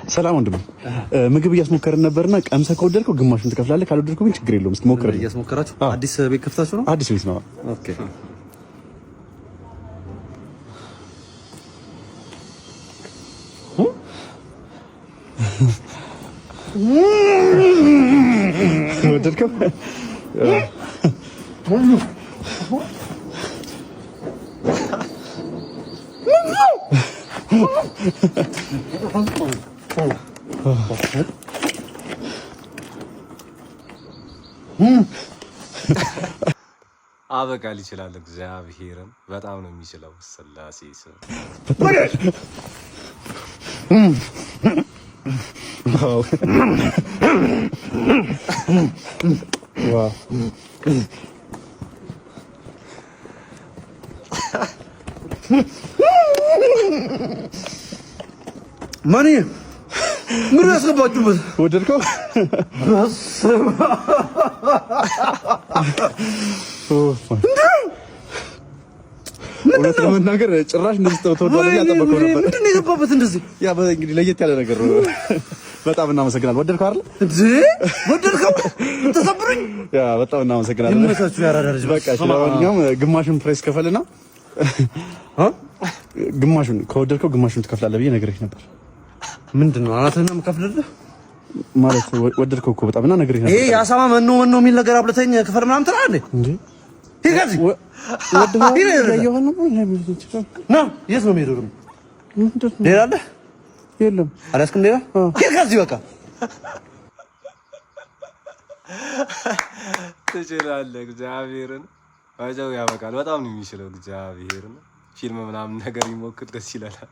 ሰላም ወንድም፣ ምግብ እያስሞከርን ነበርና ቀምሰህ ከወደድከው ግማሹን ትከፍላለህ፣ ካልወደድከው ግን ችግር የለውም። እስኪ ሞክርልኝ። እያስሞከራችሁ አዲስ ቤት ከፍታችሁ ነው? አዲስ ቤት ነው። Okay። ወደድከው? አበቃል ይችላል። እግዚአብሔርን በጣም ነው የሚችለው። ስላሴ ስም። Wow። ማን ምን ያስገባችሁበት? ወደድከው? እውነት ለመናገር ጭራሽ እንደዚህ ተወዷል ብዬ አልጠበቅኩም ነበር። ምንድን ነው የገባበት እንደዚህ? ያ እንግዲህ ለየት ያለ ነገር ነው። በጣም እናመሰግናለን። ወደድከው አይደል? እንዴ ወደድከው? ተሰብሩኝ። Yeah፣ በጣም እናመሰግናለን። ይመቻችሁ ያራዳ ልጅ። በቃ እሺ፣ ለማንኛውም ግማሹን price ከፈልና ግማሹን ከወደድከው ግማሹን ትከፍላለህ ብዬ ነግሬህ ነበር። ምንድን ነው አናትህን ነው የምከፍልልህ? ማለት ወደድከው እኮ በጣም እና ነግሬህ ነበር። ይሄ የአሳማ መኖ መኖ የሚል ነገር አብልተኝ ክፈል ምናምን ትላለህ እንዴ? እንዴ? ከዚህ ና። የት ነው የምሄደው ደግሞ? ሌላ አለ? የለም። አልያዝክም? ሌላ ሂድ ከዚህ በቃ። ትችላለህ። እግዚአብሔርን ባይዘው ያበቃል። በጣም ነው የሚችለው። እግዚአብሔርን ፊልም ምናምን ነገር ይሞክር ደስ ይለናል።